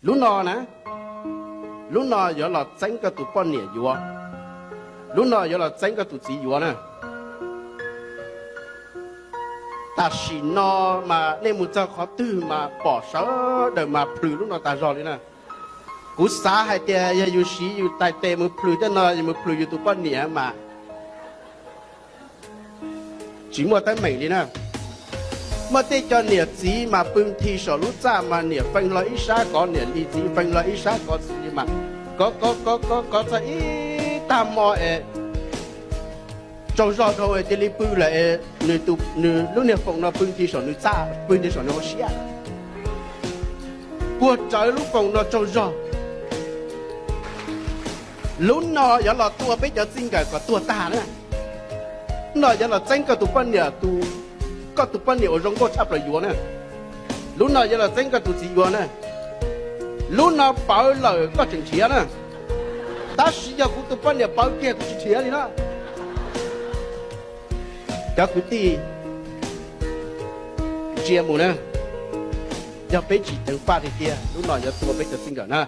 Lub no na, lub no yuav los txeeb koj tus poj niam yuav, lub no yuav los txeeb koj tus txiv yuav na. Tam sim no mas nej mus txog qhov twg mas pom sawv daws mas plhws lub no tag zog li na. Kuv xav hais tias yog yus siv yus tais tes mus plhws tej no, yus mus plhws yus tus poj niam mas tsis muaj teeb meem li na. Muaj tej cov niam txiv mas pw nthi saum lub txaj mas niam fee hlo ib sab kov niam li, txiv fee hlo ib sab kov txiv li mas kov kov kov kov kov txog ib tag hmo es tsaug zog dhau cia li pw lawm es nws lub niag foom no pw nthi saum nws txaj, pw nthi saum nws hauv siab, puag rawv lub foom no tsaug zog. Lub no yuav los tua peb cov txij nkawm kom tuag tag na. Lub no yuav los txeeb koj tus poj niam, koj tus poj niam uas zoo nkauj tshaj plaws yuav na. Lub no yuav los txeeb koj tus txiv yuav na. Lub no pawv lawm koj tseem nrhiav na, tab sis yog kuv tus poj niam pawv kiag kuv tsis nrhiav li na. Cov kwv tij, ntsia mus na, yog peb tsis ceev faj tiag tiag lub no yuav tua peb cov txij nkawm na.